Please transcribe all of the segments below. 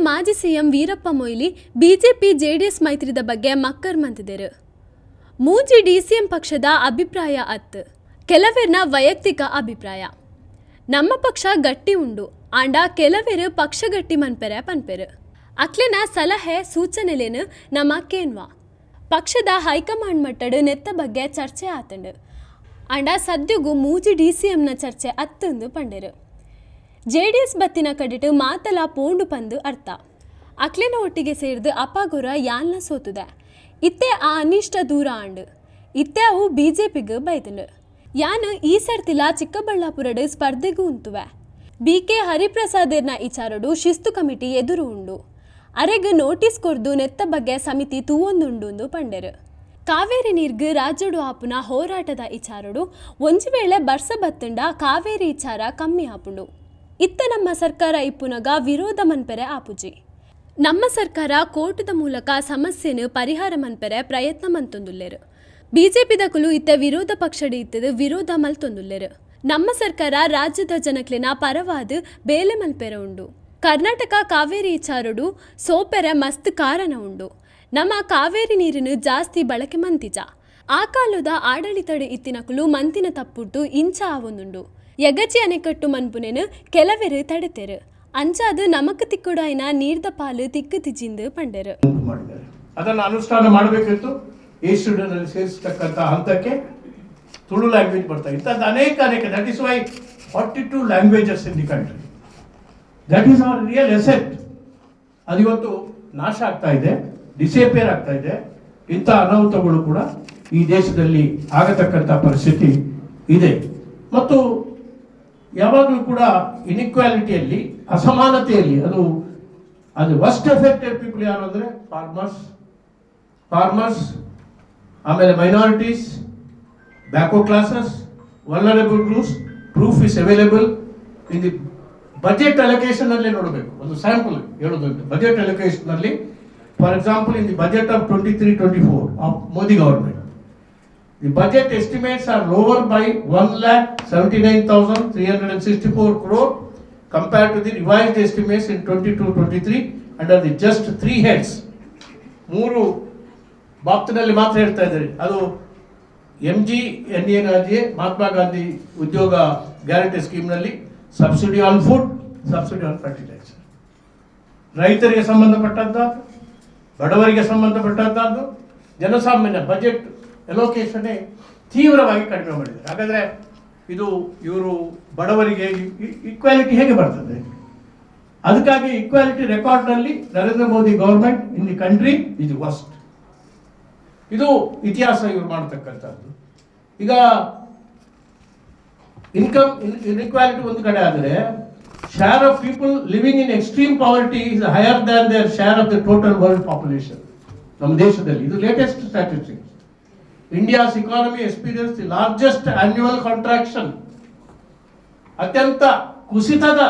ಮಾಜಿ CM Veerappa Moily BJP JDS ಮೈತ್ರಿದ ಬಗ್ಗೆ ಮಕ್ಕರ್ ಮಂತಿದರು. ಮೂಜಿ ಡಿಸಿಎಂ ಪಕ್ಷದ ಅಭಿಪ್ರಾಯ ಅತ್, ಕೆಲವೆರ್ನ ವೈಯಕ್ತಿಕ ಅಭಿಪ್ರಾಯ. ನಮ್ಮ ಪಕ್ಷ ಗಟ್ಟಿ ಉಂಡು, ಆಂಡ ಕೆಲವೆರು ಪಕ್ಷ ಗಟ್ಟಿ ಮನ್ಪೆರೆ ಪನ್ಪೆರು. ಅಕ್ಲೆನ ಸಲಹೆ ಸೂಚನೆಲೇನು ನಮ್ಮ ಕೇನ್ವಾ. ಪಕ್ಷದ ಹೈಕಮಾಂಡ್ ಮಟ್ಟಡ್ ನೆತ್ತ ಬಗ್ಗೆ ಚರ್ಚೆ ಆತಂಡು. ಆಂಡ ಸದ್ಯಗು ಮೂಜಿ ಡಿಸಿಎಂನ ಚರ್ಚೆ ಅತ್ತಂದು ಪಂಡೆರು. ಜೆಡಿಎಸ್ ಬತ್ತಿನ ಕಡಿಟ್ ಮಾತಲ ಪೋಂಡು ಪಂದು ಅರ್ಥ. ಅಕ್ಲೆನ ಒಟ್ಟಿಗೆ ಸೇರ್ದು ಅಪಾಗೊರ ಯಾಲ್ನ ಸೋತುದೆ. ಇತ್ತೆ ಆ ಅನಿಷ್ಟ ದೂರ ಆಂಡು. ಇತ್ತೆ ಅವು ಬಿಜೆಪಿಗೆ ಬೈದುಂಡು. ಯಾನ್ ಈ ಸರ್ತಿಲ ಚಿಕ್ಕಬಳ್ಳಾಪುರಡ್ ಸ್ಪರ್ಧೆಗೂ ಉಂತುವೆ. ಬಿ ಕೆ ಹರಿಪ್ರಸಾದೆರ್ನ ಇಚಾರಡು ಶಿಸ್ತು ಕಮಿಟಿ ಎದುರು ಉಂಡು. ಅರೆಗ್ ನೋಟಿಸ್ ಕೊರ್ದು ನೆತ್ತ ಬಗ್ಗೆ ಸಮಿತಿ ತೂವೊಂದುಂಡು ಪಂಡೆರು. ಕಾವೇರಿ ನೀರ್ಗ್ ರಾಜ್ಯಡು ಆಪುನ ಹೋರಾಟದ ಇಚಾರಡು ಒಂಜಿ ವೇಳೆ ಬರ್ಸ ಬತ್ತುಂಡ ಕಾವೇರಿ ಇಚಾರ ಕಮ್ಮಿ ಆಪುಂಡು. ಇತ್ತ ನಮ್ಮ ಸರ್ಕಾರ ಇಪ್ಪುನಗ ವಿರೋಧ ಮನ್ಪೆರೆ ಆಪುಜಿ. ನಮ್ಮ ಸರ್ಕಾರ ಕೋರ್ಟದ ಮೂಲಕ ಸಮಸ್ಯೆನು ಪರಿಹಾರ ಮನ್ಪೆರೆ ಪ್ರಯತ್ನ ಮಂತೊಂದುಲ್ಲೆರು. ಬಿಜೆಪಿದಕುಲು ಇತ್ತ ವಿರೋಧ ಪಕ್ಷಡ್ ಇತ್ತದು ವಿರೋಧ ಮಲ್ತೊಂದುಲ್ಲೆರು. ನಮ್ಮ ಸರ್ಕಾರ ರಾಜ್ಯದ ಜನಕ್ಲೆನ ಪರವಾದ್ ಬೇಲೆ ಮಲ್ಪೆರೆ ಉಂಡು. ಕರ್ನಾಟಕ ಕಾವೇರಿ ಇಚಾರಡು ಸೋಪೆರೆ ಮಸ್ತ್ ಕಾರಣ ಉಂಡು. ನಮ್ಮ ಕಾವೇರಿ ನೀರಿನ ಜಾಸ್ತಿ ಬಳಕೆ ಮಂತಿಜ. ಆ ಕಾಲದ ಆಡಳಿತಡು ಇತ್ತಿನಕುಲು ಮಂತಿನ ತಪ್ಪುಡ್ದು ಇಂಚ ಆವೊಂದುಂಡು. ಯಗಚಿ ಅಣೆಕಟ್ಟು ಮನ್ಪುನೆನು ಕೆಲವೆರು ತಡೆತೆರು. ಅಂಚಾದ್ ನಮಕ್ ತಿಕ್ಕುಡಾಯಿನ ನೀರ್ದ ಪಾಲು ತಿಕ್ಕು ತಿಜಿಂದು ಪಂಡೆರು. ಉಂಟು ಮಾಡಿದ್ದಾರೆ. ಅದನ್ನು ಅನುಷ್ಠಾನ ಮಾಡಬೇಕಿತ್ತು. ಏಷ್ಯನಲ್ಲಿ ಸೇರಿಸತಕ್ಕಂಥ ಹಂತಕ್ಕೆ ತುಳು ಲ್ಯಾಂಗ್ವೇಜ್ ಬರ್ತಾ ಇಂಥದ್ದು ಅನೇಕ ಅನೇಕ. That is why 42 languages in the country. That is our real asset. ಅದು ಇವತ್ತು ನಾಶ ಆಗ್ತಾ ಇದೆ, ಡಿಸೇಪಿಯರ್ ಆಗ್ತಾ ಇದೆ. ಇಂಥ ಅನಾಹುತಗಳು ಕೂಡ ಈ ದೇಶದಲ್ಲಿ ಆಗತಕ್ಕಂಥ ಪರಿಸ್ಥಿತಿ ಇದೆ. ಮತ್ತು ಯಾವಾಗಲೂ ಕೂಡ ಇನ್ಇಕ್ವಾಲಿಟಿಯಲ್ಲಿ, ಅಸಮಾನತೆಯಲ್ಲಿ ಅದು ಅದು worst affected people ಯಾರು ಅಂದರೆ ಫಾರ್ಮರ್ಸ್. ಫಾರ್ಮರ್ಸ್, ಆಮೇಲೆ minorities, backward classes, vulnerable groups. Proof is available in the budget allocation ಅಲ್ಲೇ ನೋಡಬೇಕು. ಒಂದು ಸ್ಯಾಂಪಲ್ ಹೇಳೋದು, ಬಜೆಟ್ ಅಲೋಕೇಶನ್ ಅಲ್ಲಿ, for example, in the budget of 23-24 of Modi government, the budget estimates are lower by 1,79,364 crore compared to the revised estimates in 22-23 under the just three heads. ಮೂರು ಬಾಬ್ತಿನಲ್ಲಿ ಮಾತ್ರ ಹೇಳ್ತಾ ಇದ್ದಾರೆ. ಅದು ಎಮ್ಜಿಎನ್ಆರ್ಇಜಿಎ, ಮಹಾತ್ಮ ಗಾಂಧಿ ಉದ್ಯೋಗ guarantee ಸ್ಕೀಮ್ನಲ್ಲಿ subsidy on food, subsidy on fertilizer, ರೈತರಿಗೆ ಸಂಬಂಧಪಟ್ಟಂತಹದ್ದು, ಬಡವರಿಗೆ ಸಂಬಂಧಪಟ್ಟಂತಹದ್ದು, ಜನಸಾಮಾನ್ಯ budget ಎಲೋಕೇಶನ್ನೇ ತೀವ್ರವಾಗಿ ಕಡಿಮೆ ಮಾಡಿದ್ದಾರೆ. ಹಾಗಾದರೆ ಇದು ಇವರು ಬಡವರಿಗೆ ಇಕ್ವಾಲಿಟಿ ಹೇಗೆ ಬರ್ತದೆ? ಅದಕ್ಕಾಗಿ ಇಕ್ವಾಲಿಟಿ ರೆಕಾರ್ಡ್ನಲ್ಲಿ Narendra Modi government in the country is worst. ಇದು ಇತಿಹಾಸ ಇವರು ಮಾಡತಕ್ಕಂಥದ್ದು. ಈಗ ಇನ್ಕಮ್ ಇನ್ಇಕ್ವಾಲಿಟಿ ಒಂದು ಕಡೆ ಆದರೆ, share of people living in extreme poverty is higher than their share of the total world population. ನಮ್ಮ ದೇಶದಲ್ಲಿ ಇದು latest statistics. India's economy experience the largest annual contraction. ಅತ್ಯಂತ ಕುಸಿತದ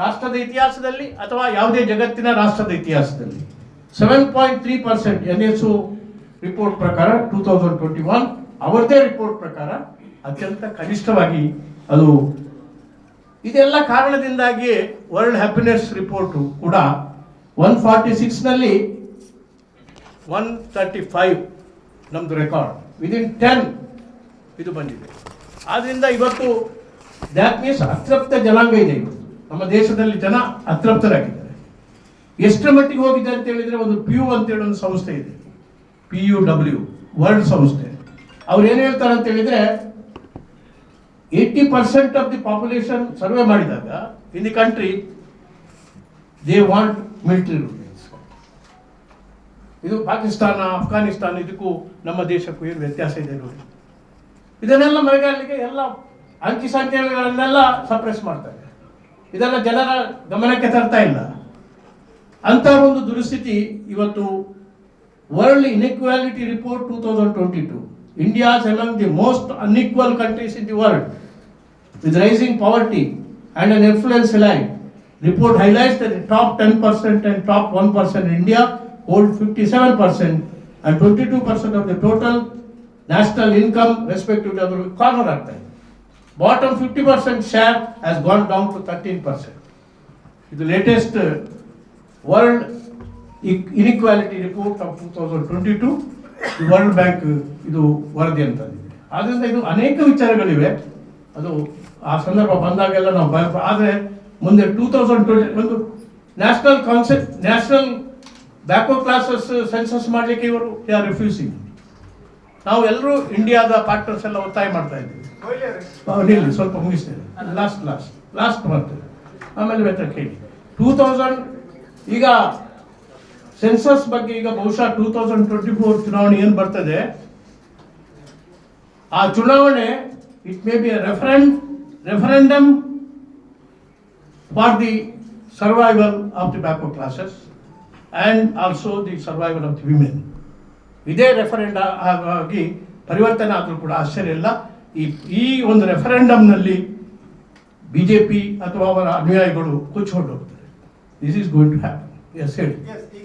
ರಾಷ್ಟ್ರದ ಇತಿಹಾಸದಲ್ಲಿ ಅಥವಾ ಯಾವುದೇ ಜಗತ್ತಿನ ರಾಷ್ಟ್ರದ ಇತಿಹಾಸದಲ್ಲಿ 7.3% ಎನ್ಎಸ್ಒ ರಿಪೋರ್ಟ್ ಪ್ರಕಾರ, 2021 ಅವರದೇ ರಿಪೋರ್ಟ್ ಪ್ರಕಾರ ಅತ್ಯಂತ ಕನಿಷ್ಠವಾಗಿ ಅದು. ಇದೆಲ್ಲ ಕಾರಣದಿಂದಾಗಿ world happiness report ಕೂಡ 146ನಲ್ಲಿ 135 ನಮ್ಮದು ರೆಕಾರ್ಡ್, ವಿದಿನ್ 10 ಇದು ಬಂದಿದೆ. ಆದ್ದರಿಂದ ಇವತ್ತು that means ಅತೃಪ್ತ ಜನಾಂಗ ಇದೆ. ಇವತ್ತು ನಮ್ಮ ದೇಶದಲ್ಲಿ ಜನ ಅತೃಪ್ತರಾಗಿದ್ದಾರೆ. ಎಷ್ಟರ ಮಟ್ಟಿಗೆ ಹೋಗಿದೆ ಅಂತ ಹೇಳಿದ್ರೆ, ಒಂದು ಪ್ಯೂ ಅಂತೇಳಿ ಒಂದು ಸಂಸ್ಥೆ ಇದೆ, ಪಿಯುಡಬ್ಲ್ಯೂ ವರ್ಲ್ಡ್ ಸಂಸ್ಥೆ. ಅವ್ರು ಏನು ಹೇಳ್ತಾರೆ ಅಂತ ಹೇಳಿದ್ರೆ, 80% of the population survey ಮಾಡಿದಾಗ in the country, they want military rule. ಇದು ಪಾಕಿಸ್ತಾನ, ಅಫ್ಘಾನಿಸ್ತಾನ, ಇದಕ್ಕೂ ನಮ್ಮ ದೇಶಕ್ಕೂ ಏನು ವ್ಯತ್ಯಾಸ ಇದೆ ನೋಡಿ. ಇದನ್ನೆಲ್ಲ ಮರೆಗಾಡಲಿಕ್ಕೆ ಎಲ್ಲ ಅಂಕಿ ಸಂಖ್ಯೆಗಳನ್ನೆಲ್ಲ ಸಪ್ರೆಸ್ ಮಾಡ್ತಾರೆ. ಇದೆಲ್ಲ ಜನರ ಗಮನಕ್ಕೆ ತರ್ತಾ ಇಲ್ಲ. ಅಂತ ಒಂದು ದುರಸ್ಥಿತಿ ಇವತ್ತು. World Inequality Report 2022, India's among the most unequal countries in the world with rising poverty and an affluent elite. Report highlights that the top 10% and top 1% in India hold 57% and 22% of the total national income, respectively. ಅದು corner ಆಗ್ತಾ ಇದೆ. Bottom 50% share has gone down to 13%. ಇದು latest. World Inequality Report of 2022, World Bank ಇದು ವರದಿ ಅಂತಂದಿದೆ. ಆದ್ದರಿಂದ ಇದು ಅನೇಕ ವಿಚಾರಗಳಿವೆ. ಅದು ಆ ಸಂದರ್ಭ ಬಂದಾಗೆಲ್ಲ ನಾವು, ಆದರೆ ಮುಂದೆ 2020 ಒಂದು national concept, national backward classes census ಮಾಡಲಿಕ್ಕೆ ಇವರು are refusing. ನಾವು ಎಲ್ಲರೂ ಇಂಡಿಯಾದ ಪಾರ್ಟ್ನರ್ಸ್ ಎಲ್ಲ ಒತ್ತಾಯ ಮಾಡ್ತಾ ಇದ್ದೀವಿ. ನಿಲ್ಲಿ, ಸ್ವಲ್ಪ ಮುಗಿಸ್ತೇನೆ. ಲಾಸ್ಟ್ ಲಾಸ್ಟ್ ಲಾಸ್ಟ್ ಮಾಡ್ತೇನೆ, ಆಮೇಲೆ ಬೇಕಾದ್ರೆ ಕೇಳಿ. 2000 ಈಗ ಸೆನ್ಸಸ್ ಬಗ್ಗೆ, ಈಗ ಬಹುಶಃ 2024 ಚುನಾವಣೆ ಏನು ಬರ್ತದೆ, ಆ ಚುನಾವಣೆ it may be referendum for the survival of the backward classes and also the survival of the women. ಇದೇ ರೆಫರೆಂಡ ಆಗಿ ಪರಿವರ್ತನೆ ಆದರೂ ಕೂಡ ಆಶ್ಚರ್ಯ ಇಲ್ಲ. ಈ ಈ ಒಂದು ರೆಫರೆಂಡಮ್ನಲ್ಲಿ ಬಿಜೆಪಿ ಅಥವಾ ಅವರ ಅನುಯಾಯಿಗಳು ಕೊಚ್ಚಿಕೊಂಡು ಹೋಗ್ತಾರೆ. This is going to happen. Yes, ಹೇಳಿ. ಎಸ್, ಈಗ